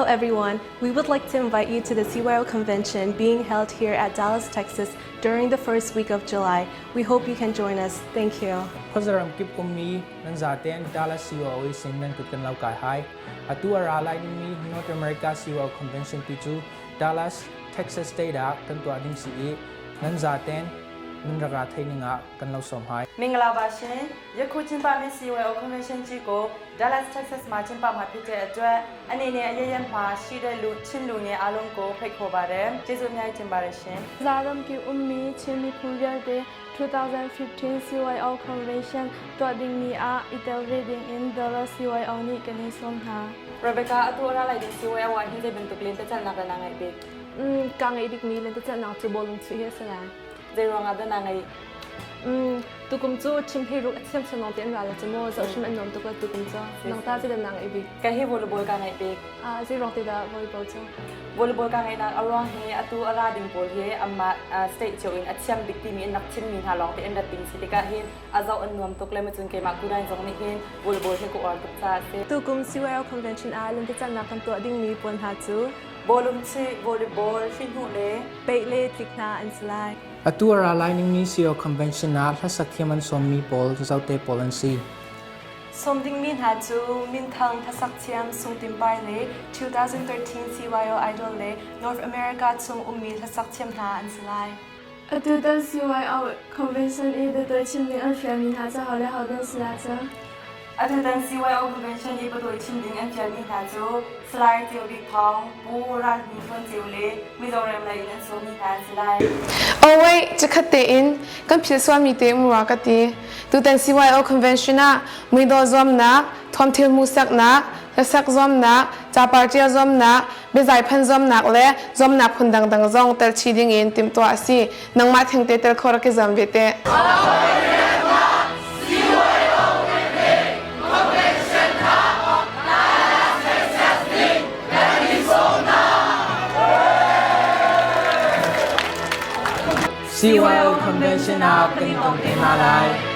everyone. We would like to invite you to the CYO convention being held here at Dallas, Texas during the first week of July. We hope you can join us. Thank you. Khuazaram kip ummi nan zaten Dallas CYO sin nan kut kan lo kai hai. Atu a ra lai mi North America CYO Convention pi cu Dallas, Texas State ah kan tuah ding si i nan zaten nan rak ra thei ning ah kan lo sawm hai. မင်္ဂလာပါရှင်ယခုကျင်းပမယ့် CYO Convention ကြီးကို Dallas Texas မှာကျင်းပမှာဖြစ်တဲ့အတွက်အနေနဲ့အရရက်မှာရှိတဲ့လူချင်းလူငယ်အားလုံးကိုဖိတ်ခေါ်ပါတယ်ကျေးဇူးအများကြီးတင်ပါတယ်ရှင် Zaram ki ummi Chin miphun vialte 2015 CYO Convention tuah dingmi ah i tel ve ding in Dallas CYO nih kan in sawm hna. Rebecca atu ara lai ding CYO ah hin zei bantuk len te chalnak na ngai bik? Ka ngei bikmi lentecelhnak cu bawlung chuih hi a si lai. Zei ruangah dah na ngeih? Tukum cu chim hi ruk a thiam thiam lawng te an ra la cu mu zoh hrim an nuam tuk la tukum cu. Nang ta zei dah na ngeih bik? Ka hi volleyball ka ngeih bik. Zei ruang te dah volleyball cu? Volleyball ka ngeihnak a ruang hi atu a ra ding pawl hi amah state cio in a thiam bik timi in rak thimmi hna lawng te an rat ding si tikah hin a zoh an nuam tuk le macun keimah kudain zong nih hin volleyball hi ka uar tuk caah a si. Tukum CYO convention ah lentecelhnak kan tuah dingmi puan hna cu bawlung chuih, volleyball, hri-hnuh le peih le tlik hna an si lai. Atu a ra lai ningmi CYO convention ah hlasak thiam an sawmmi pawl zote pawl an si. Sawm dingmi hna cu minthang hlasak thiam Sung Tin Par le 2013 CYO Idol le North America chung ummi hlasak thiam hna an si lai. Atutan CYO Convention i biatawi chim ding an fialmi hna cu ho le ho dan si la cu? Atutan CYO Convention i biatawi chim ding an fialmi hna cu Salai Ceu Bik Thawng, Pu Ral Hnin Hlawn Ceu le Mizoram lei in an sawmmi hna an si lai. Oh wait, chikkhat tein kan philh sualmi te um rua ka ti. Tutan CYO Convention ah muidawh zuamnak, thuamthil hmuhsaknak, hlasak zuamnak, capar ṭial zuamnak, biazai phan zuamnak le zuamnak phun dangdang zong tel chih dingin timhtuah a si. Nangmah thengte tel kho rak i zuam ve te. CYO Convention ah kan i tong te hna lai.